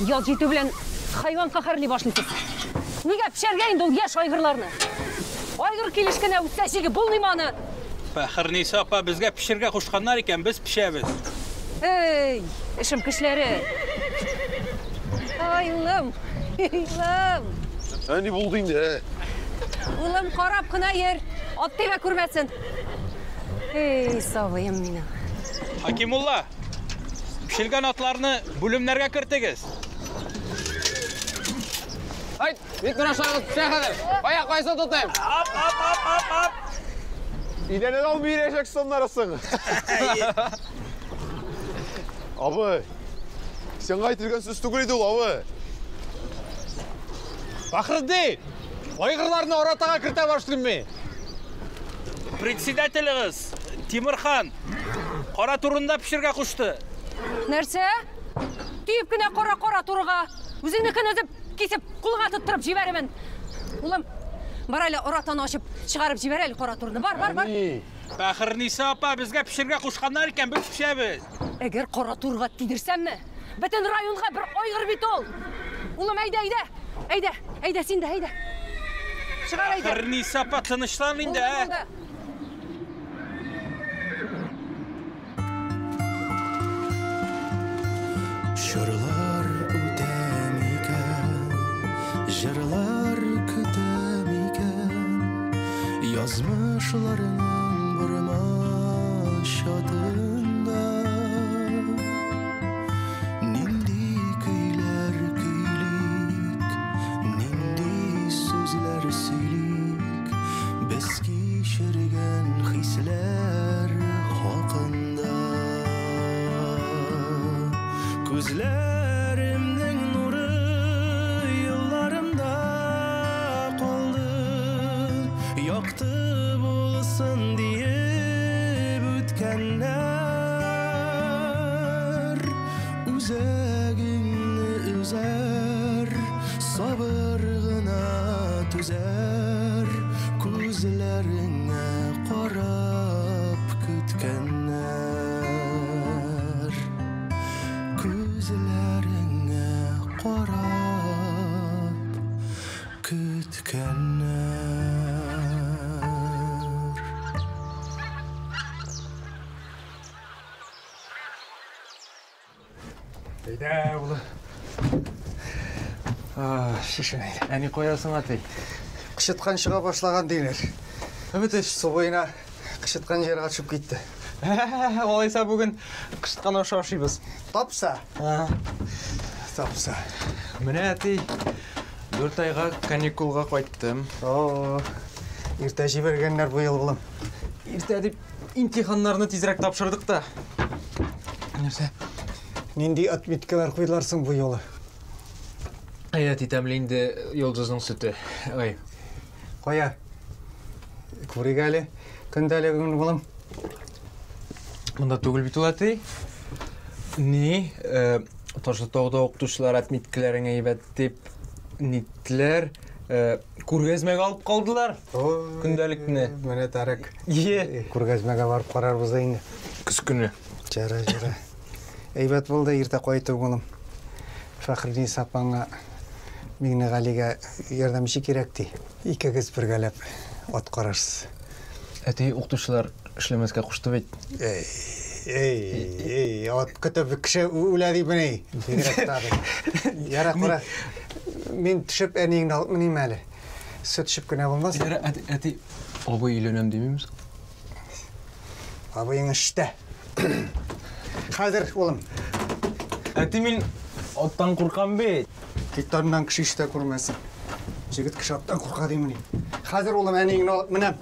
Яз җитү белән хайван каһәрли башлыйсыз. Нигә пешәргә инде ул яшь айгырларны? Айгыр килеш кенә үтсә җигеп булмыймы аны? Фәхерниса апа, безгә пешергә кушканнар икән, без пешәбез. Эй, эшем кешеләре. Ай, улым, улым. Ә ни булды инде, ә? Улым, карап кына йөр. Ат тибә күрмәсен. Эй, сабыем минем. Хакимулла, пешелгән атларны бүлемнәргә кертегез. Айт, бик менә шагыз пешә хәзер. Кая, кайсы тотыйм? Ап, ап, ап, ап, ап. Идәнә дә алмый йөрәчәксез аннары соң. Абый, сиңа әйтелгән сүз түгел иде ул, абый. Фәхретдин, айгырларны аратага кертә башлыйм мин. Председателегез Тимерхан кара турында пешергә кушты. Нәрсә? Тиеп кенә кара кара турыга. Үзеңнекен өзеп, кисеп, кулыңа тоттырып җибәремен. Улым, бар әле оратаны ачып чыгарып җибәр әле кара турыны. Бар, бар, бар. Фәхерниса апа, безгә пешергә кушканнар икән, без пешәбез. Әгәр кара турыга тидерсәмме, бөтен районга бер айгыр бит ул. Улым, әйдә, әйдә. Әйдә, әйдә син дә, әйдә. Чыгар әйдә. Фәхерниса апа, тынычлан инде, Булды, ә? булды. Чорлар үтә микән, җырлар көтә микән, язмышларның борма чатында нинди көйләр көйлик, нинди сүзләр сөйлик, без кичергән хисләр хакында. Күзләремнең нуры елларымда калды, якты булсын диеп үткәннәр. Үзәгеңне өзәр, сабыр гына түзәр, күзләреңә карап көткәннәр. Күзләреңә карап көткәннәр. Әйдә, улым. Шешен әйдә. Әни кая соң, әти? Кычыткан чыга башлаган диләр. Өметеш. Су буена кычыткан җырга төшеп китте. Алайса бүген кычыткан ашы ашыйбыз. Тапса. Тапса. Менә әти, 4 айга каникулга кайттым. О, иртә җибәргәннәр бу ел, улым. Иртә дип имтиханнарны тизрәк тапшырдык та. Нәрсә? Нинди отметкалар куйдылар соң бу юлы? Әй, әти, тәмле инде йолдызның сөте. Ай. Кая? Күрик әле, көндәлегең, улым. Монда түгел бит ул, әти. Ни, Ташлытауда укытучылар отметкаларың әйбәт дип нитләр, күргәзмәгә алып калдылар. Көндәлекне. Менә Тарык. Е. Күргәзмәгә барып карарбыз да инде. Көз көне. Җара, җара. Әйбәт булды иртә кайту, улым. Фәхерниса апаңа Миңнегалигә ярдәмче кирәк ди. Икегез бергәләп ат карарсыз. Әти, укытучылар эшләмәскә кушты бит. Эй, эй, эй, ат көтеп кеше үлә дип ни? Бигрәк тагы. Яра, кара. Мин төшеп әниеңне алып меним әле. Сөт эчеп кенә булмас. Яра, әти, әти, абый өйләнәм димимез? Абыең эштә. Хәзер, улым. Әти, мин аттан куркам бит. Кит аннан, кеше ишетә күрмәсен. Җегет кеше аттан курка димени. Хәзер, улым, әниеңне алып менәм.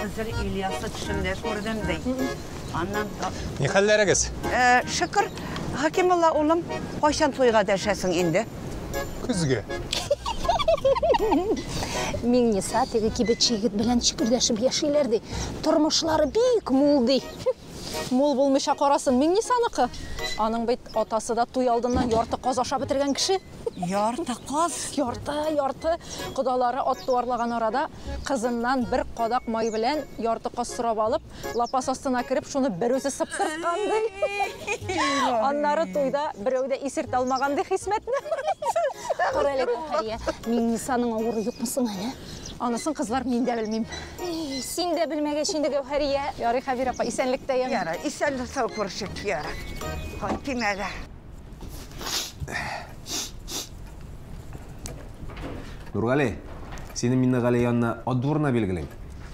Хәзер Ильясы төшемдә күрдем ди. Аннан Ни хәлләрегез? Шөкер, Хакимулла улым, кайчан туйга дәшәсең инде? Көзгә. Миңниса теге кибетче егет белән чөкердәшеп яшиләр ди. Тормышлары бик мул ди. Мул булмыйча карасын Миңнисаныкы. Аның бит атасы да туй алдыннан ярты каз ашап бетергән кеше. Ярты каз? Ярты, ярты. Кодалары ат туарлаган арада кызыннан бер кадак май белән ярты каз сорап алып, лапас астына кереп, шуны бер үзе сыптырткан ди. Аннары туйда берәү дә исертә алмаган ди Хисмәтне. Кара әле, Гәүһәрия, Миңнисаның авыры юкмы соң әле? Анысын, кызлар, мин дә белмим. Син дә белмәгәч инде, Гәүһәрия. Ярый, Хәбир апа, исәнлектә яме. Ярар, исәнлек сау күрешик, ярар. Кайтыйм әле. Нургали, сине Миннегали янына ат дворына билгелим.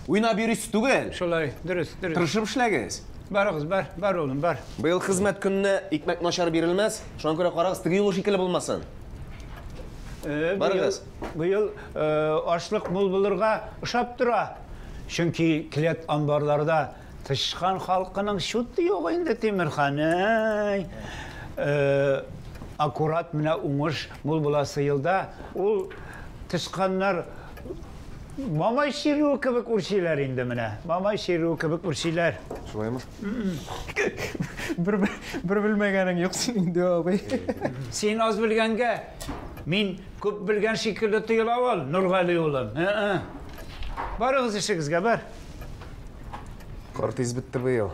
Уйнап йөрисез түгел. Шулай, дөрес, дөрес. Тырышып эшләгез. Барыгыз, бар, бар улым, бар. Быел хезмәт көнне икмәк начар бирелмәс. Шуңа күрә карагыз, теге юлы шикелле булмасын. Барыгыз. Быел ашлык мул булырга ошап тора. Чөнки келәт амбарларда тычкан халкының чуты юк инде, Тимерхан. Әй. Аккурат менә уңыш мул буласы елда ул тычканнар мамай чирүе кебек үрчиләр инде менә. Мамай чирүе кебек үрчиләр. Шулаймы? Бер бер белмәгәнең юк синең, дәү абый. Син аз белгәнгә мин күп белгән шикелле тоела ул, Нургали улым. Барыгыз эшегезгә, бар. Кар тиз бетте быел.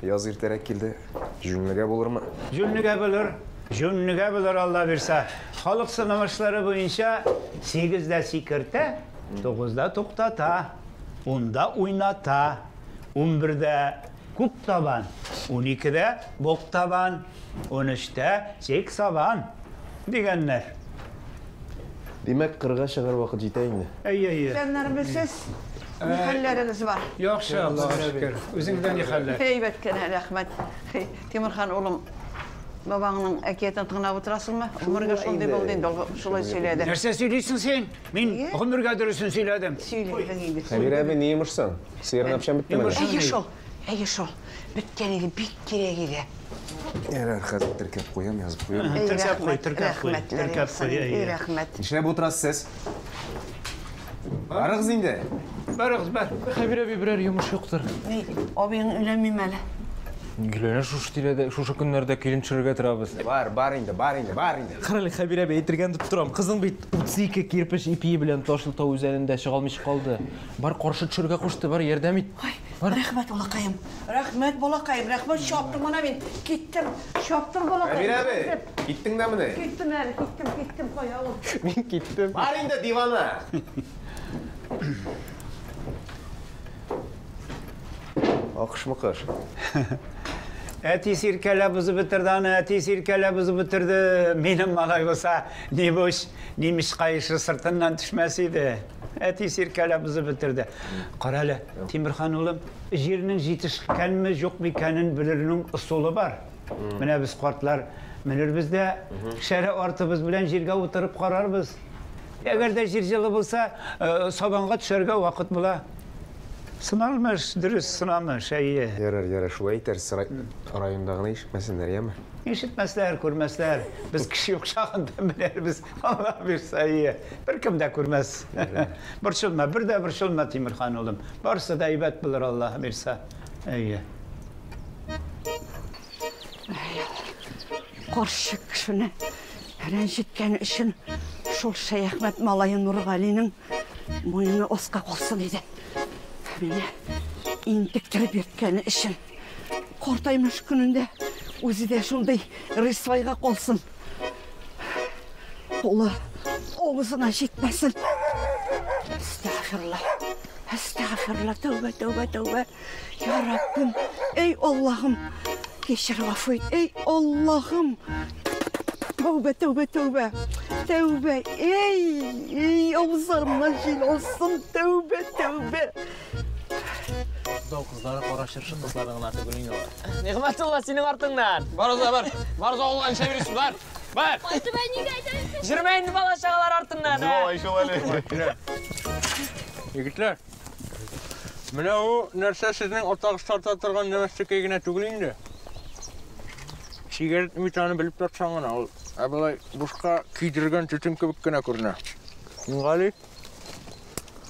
Яз иртәрәк килде. Җүнлегә булырмы? Җүнлегә булыр. Җүнлегә булыр, Алла бирсә. Халык сынамышлары буенча 8-дә сикертә, 9-да туктата, 10-да уйната, 11-дә күп табан, 12-дә бок табан, 13-тә чек сабан дигәннәр. Димәк, кырга чыгар вакыт җитә инде. Әйе, әйе. Исәннәрмесез? Ни хәлләрегез бар? Яхшы, Аллага шөкер. Үзеңдә ни хәлләр? Әйбәт кенә, рәхмәт. Тимерхан улым, бабаңның әкиятен тыңлап утырасыңмы? Гомергә шундый булды инде, ул шулай сөйләде. Нәрсә сөйлисең син? Мин гомергә дөресен сөйләдем. Сөйләдең инде. Хәбирә әби, ни йомыш соң? Сыерың әпчән беттеме әллә? Әйе шул, әйе шул. Беткән иде, бик кирәк иде. Ярар, хәзер теркәп куям, язып куям. Теркәп куй, теркәп куй. Теркәп куй, әйе. Рәхмәт. Нишләп утырасыз сез? Барыгыз инде. Барыгыз, бар. Хәбир әби, берәр йомыш юктыр. Ни, абыең өйләнмиме әле? Гөләнә шушы тирәдә, шушы көннәрдә килен төшерергә торабыз. Бар, бар инде, бар инде, бар инде. Карале, Хәбир әби, әйтергә онытып торам. Кызың бит 32 кирпеч ипие белән Ташлы тау үзәнендә чыга алмыйча калды. Бар, каршы төшерергә кушты, бар, ярдәм ит. Ой, рәхмәт, балакаем. Рәхмәт, балакаем, рәхмәт, чаптым ана мин. Киттем, чаптым, балакаем. Хәбир әби, киттең дәмени? Киттем әле, киттем, киттем, кая ул? Мин киттем. Бар инде, дивана. Акыш мыкыш. Әти сиркәләп бозып бетерде аны, әти сиркәләп бозып бетерде. Минем малай булса, нибуш, нимеш каешы сыртыннан төшмәс иде. Әти сиркәләп бозып бетерде. Кара әле, Тимерхан улым, җирнең җитешкәнме, юкмы икәнен белернең ысулы бар. Менә без картлар менербез дә, шәрә артыбыз белән җиргә утырып карарбыз. Әгәр дә җир җылы булса, сабанга төшәргә вакыт була. Сыналмыш, дөрес сынамыш, әйе. Ярар, ярар, шулай итәрсез, районда гына ишетмәсеннәр, яме? Ишетмәсләр, күрмәсләр. Без кеше юк чагында менәрбез, Алла бирсә, әйе. Беркем дә күрмәс. Борчылма, бер дә борчылма, Тимерхан улым. Барысы да әйбәт булыр, Алла бирсә. Әйе. Карчык кешене рәнҗеткән өчен шул Шәяхмәт малае Нургалинең муены аска калсын иде. Мине интектереп йөрткәне өчен картаймыш көнендә үзе дә шундый рисвайга калсын. Кулы авызына җитмәсен. Әстәгъфирулла. Әстәгъфирулла. Тәүбә, тәүбә, тәүбә. Я Раббым, эй Аллаһым, кичер, гафу ит. Эй Аллаһым. Тәүбә, тәүбә, тәүбә. Тәүбә. Эй, эй, авызларымнан җил алсын. Тәүбә, тәүбә. Тау кызлары кара чыршы кызлары гына түгел инде алар. Нигъмәтулла, синең артыңнан. Бар, бар. Бар, авылга ничә йөрисең, бар. Бар. Кайтып әнигә әйтәсең. Йөрмә инде бала чагалар артыннан. Малай шул әле. Егетләр, менә ул нәрсә сезнең атагыз тарта торган нәмәстекәй генә түгел инде. Сигарет метаны белеп тотсаң гына ул. Ә болай бушка көйдергән төтен кебек кенә күренә. Мингали,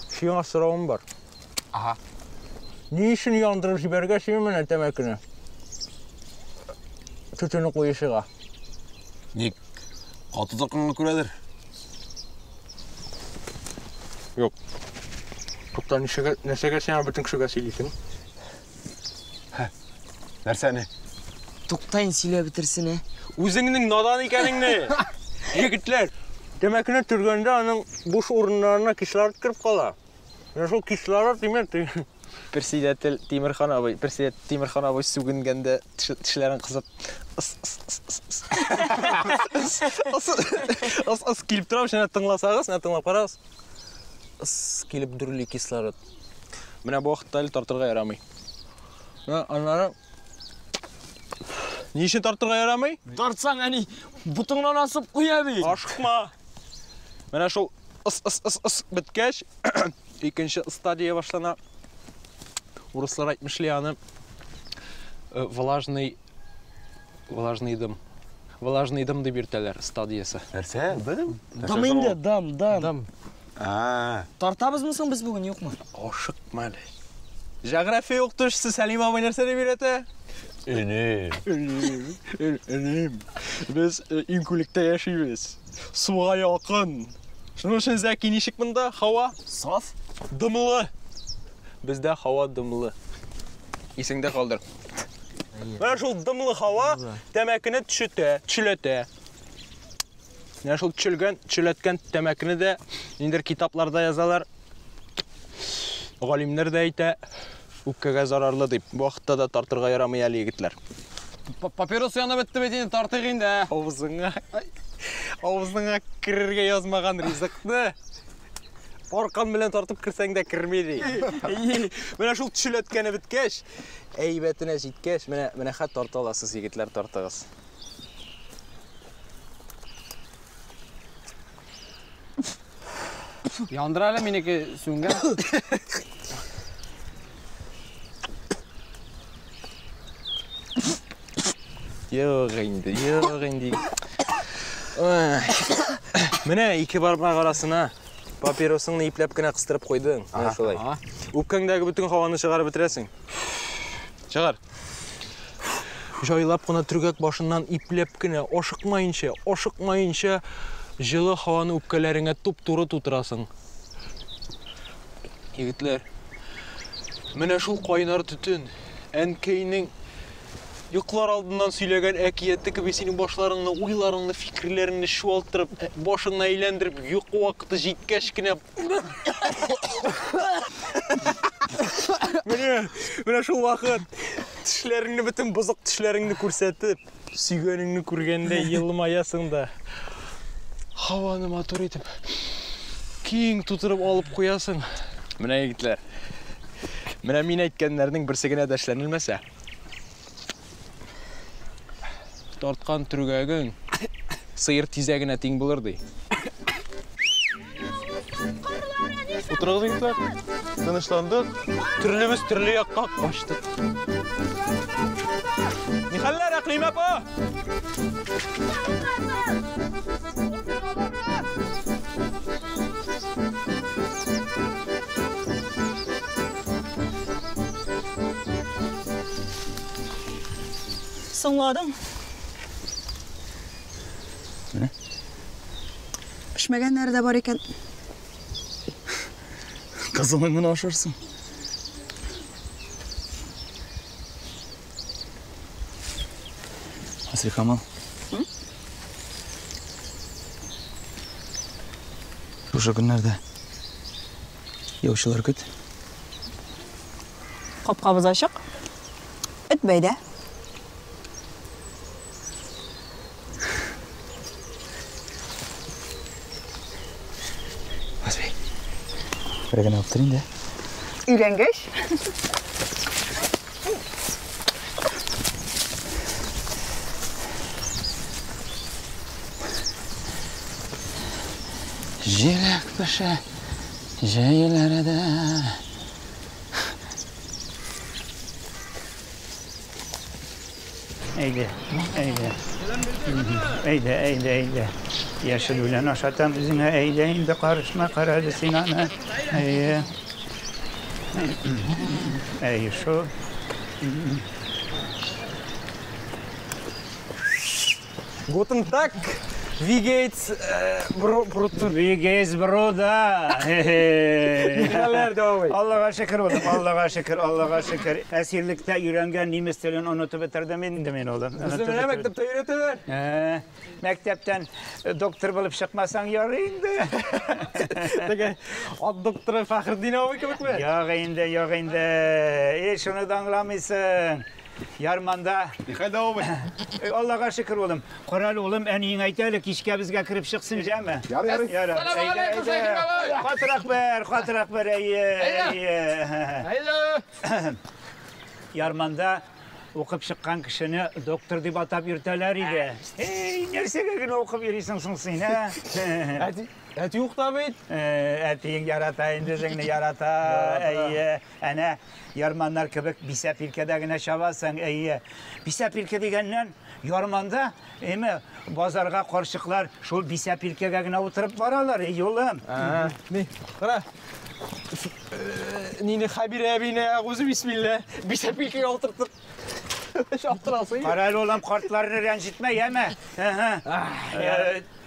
сиңа соравым бар. Ага. Ни өчен яндырып җибәргә син менә тәмәкене? төтене куе чыга. Ник? Каты тартканга күрәдер. Юк. Тукта, ничәгә, нәрсәгә син бөтен кешегә сөйлисең? Нәрсәне? Туктайын сөйләп бетерсен, ә. Үзеңнең надан икәнеңне. Егетләр, тәмәкене төргәндә аның буш урыннарына кислород кереп кала. Менә шул кислород димәк, Председатель Тимерхан абый, председатель Тимерхан абый сүгенгәндә тешләрен кысып ыс ыс ыс ыс ыс ыс ыс ыс килеп тора, менә тыңласагыз, менә тыңлап карагыз. Ыс килеп дөрли кислород. Менә бу вакытта әле тартырга ярамый. Менә аннары ни өчен тартырга ярамый? Тартсаң, әни, бутыңнан асып куя бит. Ашыкма. Менә шул ыс ыс ыс ыс беткәч, икенче стадия башлана. Урыслар әйтмешли аны влажный дым. Влажный дым дип йөртәләр стадиясе. Нәрсә? Дым? Дым инде, дым, дым. Тартабызмы соң без бүген, юкмы? Ашыкма әле. География укытучысы Сәлим абый нәрсә дип өйрәтә? Энем. Энем. Без иңкүлектә яшибез. Суга якын. Шуның өчен Зәки ничек монда? Һава? Саф. Дымлы. Бездә һава дымлы. Исеңдә калдыр. Менә шул дымлы һава тәмәкене төшетә, төшеләтә. Менә шул төшелгән, төшеләткән тәмәкене дә ниндидер китапларда язалар. Галимнәр дә әйтә, үпкәгә зарарлы дип. Бу вакытта да тартырга ярамый әле, егетләр. Папирос янып бетте бит инде, тартыйк инде. Авызыңа керергә язмаган ризыкны аркан белән тартып керсәң дә керми ди. Менә шул төшеләткәне беткәч, әйбәтенә җиткәч, менә хәт тарта аласыз, егетләр, тартыгыз. Яндыр әле минеке сүнгән. Юк инде, юк инде. Менә ике бармак арасына папиросыңны ипләп кенә кыстырып куйдың. Менә шулай. Үпкәңдәге бөтен һаваны чыгарып бетерәсең. Чыгар. Җайлап кына төргәк башыннан ипләп кенә, ашыкмаенча, ашыкмаенча җылы һаваны үпкәләреңә туп-туры тутырасың. Егетләр, менә шул кайнар төтен әнкәйнең йоклар алдыннан сөйләгән әкияте кебек синең башларыңны, уйларыңны, фикерләреңне чуалттырып, башыңны әйләндереп, йокы вакыты җиткәч кенә менә шул вакыт тешләреңне, бөтен бозык тешләреңне күрсәтеп, сөйгәнеңне күргәндә елмаясың да һаваны матур итеп киң тутырып алып куясың. Менә егетләр, менә мин әйткәннәрнең берсе генә дә эшләнелмәсә, тарткан төргәгең сыер тизәгенә тиң булыр ди. Утырыгыз, егетләр. Тынычландык. Төрлебез төрле якка качтык. Нихәлләр, Әкълимә апа? Соңладың. Пешмәгәннәре дә бар икән. Кызылын гына ашарсың. Асрикамал. Шушы көннәрдә яучылар көт. Капкабыз ачык. Эт бәйдә. Бер генә алып тор инде. Өйләнгәч? Җиләк пешә җәйләрдә. Әйдә, әйдә. Әйдә, әйдә, әйдә. Яшел үлән ашатам үзеңә, әйдә инде, карышма, кара әле син аны. Әйе. Әйе, шул. Guten Tag, wie geht's, Bruder? Wie geht's, Bruder? Нихәлләр, абый? Аллага шөкер, улым, Аллага шөкер, Аллага шөкер. Әсирлектә өйрәнгән немец телен онытып бетердем инде мин, улым. Безне менә мәктәптә өйрәтәләр. Мәктәптән доктор булып чыкмасаң ярый инде. Теге ат докторы Фәхретдин абый кебекме? Юк инде, юк инде. Эй, шуны да аңламыйсың. Ярманда. Нихәлдә, абый? Аллага шөкер, улым. Кара әле, улым, әниең әйтә әле, кичкә безгә кереп чыксын, җәме? Ярый, ярый. Ярар. Сәлам алейкум, Шәйхи бабай. Катырак бер, катырак бер, әйе, әйе. Әйдә. Ярманда укып чыккан кешене доктор дип атап йөртәләр иде. Эй, нәрсәгә генә укып йөрисең соң син, ә? Әти, әти укыта бит. Әтиең ярата инде үзеңне, ярата. Әйе, әнә ярманнар кебек бисәпилкәдә генә чабасың, әйе. Бисәпилкә дигәннән, ярманда, әйме, базарга карчыклар шул бисәпилкәгә генә утырып баралар, эй, улым. Ни, кара. Нине Хәбирә әбине үзе бисмилла, бисәпилкәгә утыртып чаптырасың. Кара әле, улым, картларны рәнҗетмә, яме?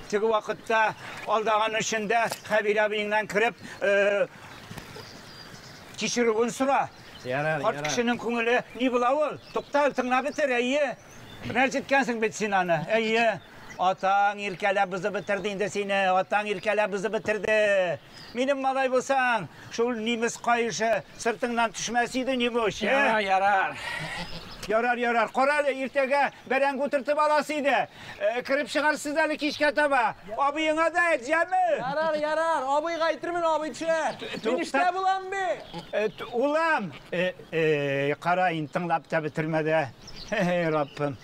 Теге вакытта алдаган өчен дә Хәбирә әбиеңнән кереп, кичерүен сора. Ярар, Карт кешенең күңеле ни була ул? Тукта, тыңлап бетер, әйе. Рәнҗеткәнсең бит син аны, әйе. Атаң иркәләп бозып бетерде инде сине, атаң иркәләп бозып бетерде. Минем малай булсаң, шул немец каешы сыртыңнан төшмәс иде, нибуч, ә? Ярар, ярар. Ярар, ярар. Кара әле, иртәгә бәрәңге утыртып аласы иде. Кереп чыгарсыз әле кичкә таба. Абыеңа да әйт, җәме? Ярар, ярар. Абыйга әйтермен, абый төшәр. Мин эштә булам бит. Улым, кара инде, тыңлап та бетермәде. Эй, Раббым.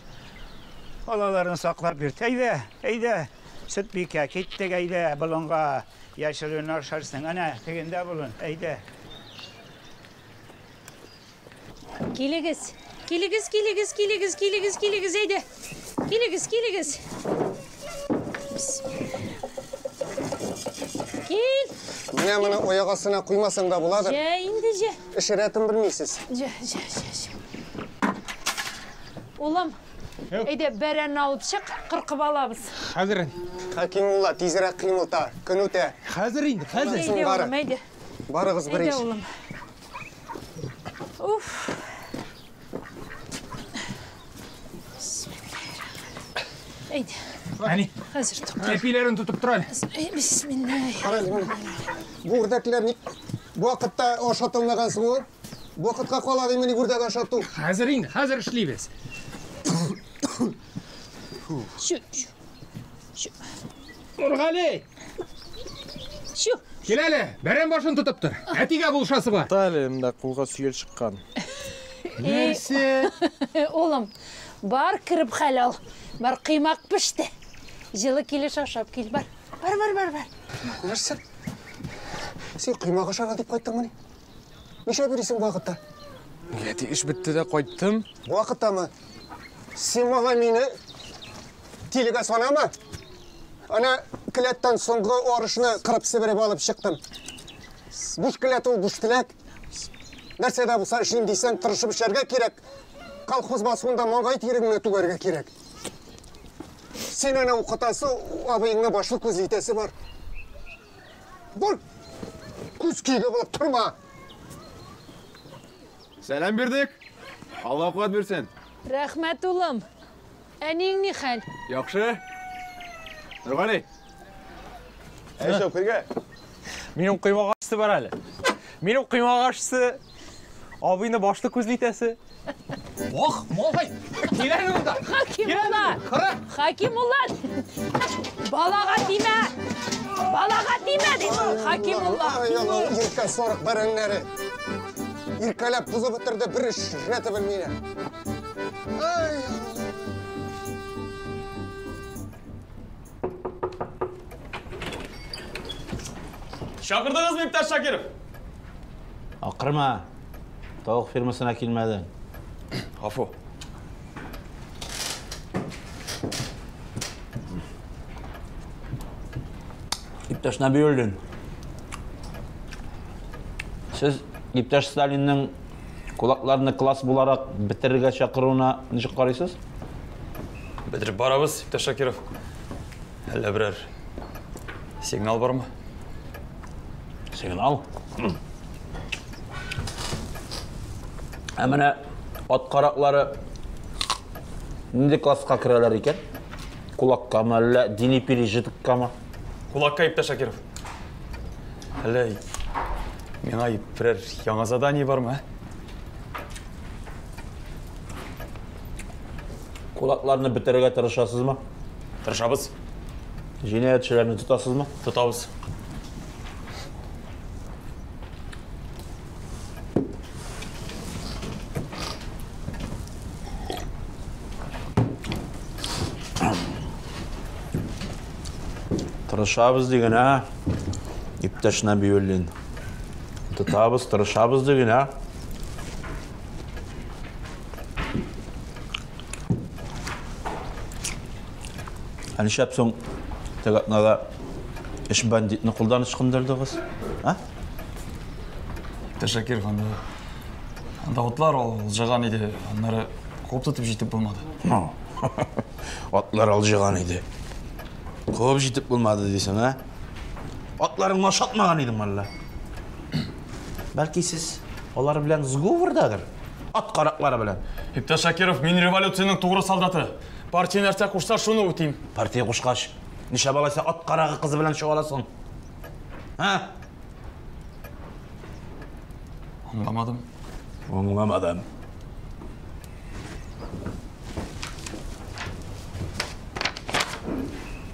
Балаларны саклап йөрт. Әйдә, әйдә. Сөтбикә, киттек, әйдә, болынга. Яшелен ашарсың. Әнә, тегендә болын. Әйдә. Килегез. Килегез, килегез, килегез, килегез, килегез, әйдә. Килегез, килегез. Кил. Менә моны аяк астына куймасаң да буладыр. Җә инде, җә. Эш рәтен белмисез. Җә, җә, җә, җә. Улым, әйдә бәрәнне алып чык, кыркып алабыз. Хәзер. Хәкимулла, тизрәк кыймылта, көн үтә. Хәзер инде, хәзер. Әйдә, улым, әйдә. Барыгыз бер Әйдә, иш. улым. Уф. Әйдә. Әни. Хәзер тукта. Тәпиләрен тотып тор әле. Бисмилла. Кара әле, менә. Бу үрдәкләр ник бу вакытта ашатылмаган соң ул? Бу вакытка кала димени үрдәк ашату. Хәзер инде, хәзер эшлибез. Чү, чү. Чү. Нургали! Чү. Кил әле, бәрән башын тотып тор. Әтигә булышасы бар. Әле монда кулга сөял чыккан. Нәрсә? Улым, бар кереп хәл ал. Бар кыймак пеште. Җылы килеш ашап кил, бар. Бар, бар, бар, бар. Нәрсә? Син кыймак ашарга дип кайттыңмыни? Нишләп йөрисең бу вакытта? Әти, эш бетте дә кайттым. Бу вакыттамы? Син малай мине тилегә санама? Ана келәттән соңгы арышны кырып себереп алып чыктым. Буш келәт ул, буш теләк. Нәрсә дә булса эшлим дисәң, тырышып эшләргә кирәк. Колхоз басуында маңгай тиреңне түгәргә кирәк. Син аны укытасы, абыеңны башлы күзле итәсе бар. Бар! Күз көйге булып торма! Сәлам бирдек. Алла куәт бирсен. Рәхмәт, улым. Әниең ни хәл? Яхшы. Нургали. Әй, шәүкергә. Минем коймак ашысы бар әле. Минем коймак ашысы абыйны башлы күзле итәсе. Ох, малай! Кил әле монда. Хакимулла! Хакимулла! Балага тимә! Балага тимә дим! Хакимулла! Ай, анау иркә сарык бәрәннәре. Иркәләп бозып бетерде, бер эш рәте белмиләр. Ай, Чакырдыгызмы, иптәш Шакиров? Акырма. Тавык фермасына килмәдең. Гафу. Иптәш Нәбиуллин. Сез иптәш Сталинның кулакларны класс буларак бетерергә чакыруына ничек карыйсыз? Бетереп барабыз, иптәш Шакиров. Әллә берәр сигнал бармы? Сигнал? Ә менә ат караклары нинди класска керәләр икән? Кулаккамы, әллә дини пережитоккамы? Кулакка, иптәш Шакиров. Әллә миңа берәр яңа задание бармы, ә? Кулакларны бетерергә тырышасызмы? Тырышабыз. Җинаятьчеләрне тотасызмы? Тотабыз. Тырышабыз диген, ә? Иптәш Нәбиуллин. Тотабыз, тырышабыз диген, ә? Ә нишләп соң теге атнада эш бандитны кулдан ычкындырдыгыз? А? Иптәш Шакиров, анда анда атлар алҗыган иде, аннары куып тотып җитеп булмады. Атлар алҗыган иде. Куып җитеп булмады дисең, ә? Атларыңны ашатмаган идең әллә? Бәлки сез алар белән сговордадыр? Ат караклары белән. Иптәш Шакиров, мин революциянең тугры солдаты. Партия нәрсә кушса, шуны үтим. Партия кушкач, нишләп алайса ат карагы кызы белән чуаласың? Ә? Аңламадым. Аңламадым.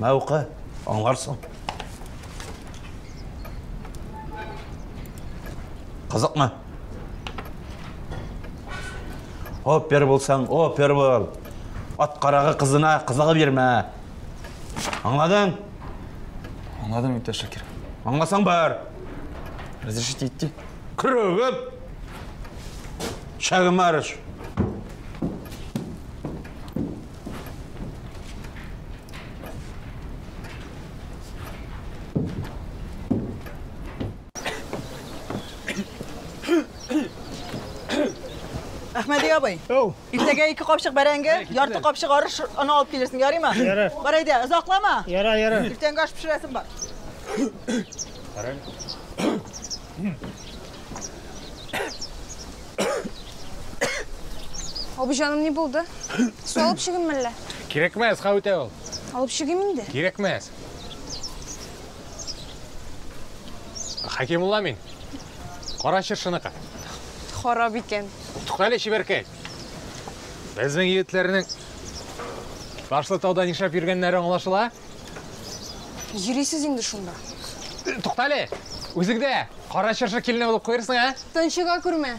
Мә укы, аңларсың. Кызыкмы? Опер булсаң, опер бул. Ат карагы кызына кызыгып йөрмә. Аңладың? Аңладым, иптәш Шакир. Аңласаң бар. Разрешите идти? Кругом. Шагом марш. Әхмәди абый. Иртәгә 2 капчык бәрәңге, ярты капчык арыш оны алып килерсең, ярыймы? Ярар. Бар әйдә, озаклама. Ярар, ярар. Иртәнге аш пешерәсем бар. Абый җаным, ни булды? Су алып чыгыйм әллә? Кирәкмәс, хәүтә ул. Алып чыгыйм инде. Кирәкмәс. Хәкимулла мин. Кара чыршыныкы. Харап икән. Туктале, чибәркәй. Безнең егетләрнең Ташлы тауда нишләп йөргәннәре аңлашыла? Йөрисез инде шунда. Туктале, үзең дә кара чыршы килене булып куерсың, ә? Тончыга күрмә.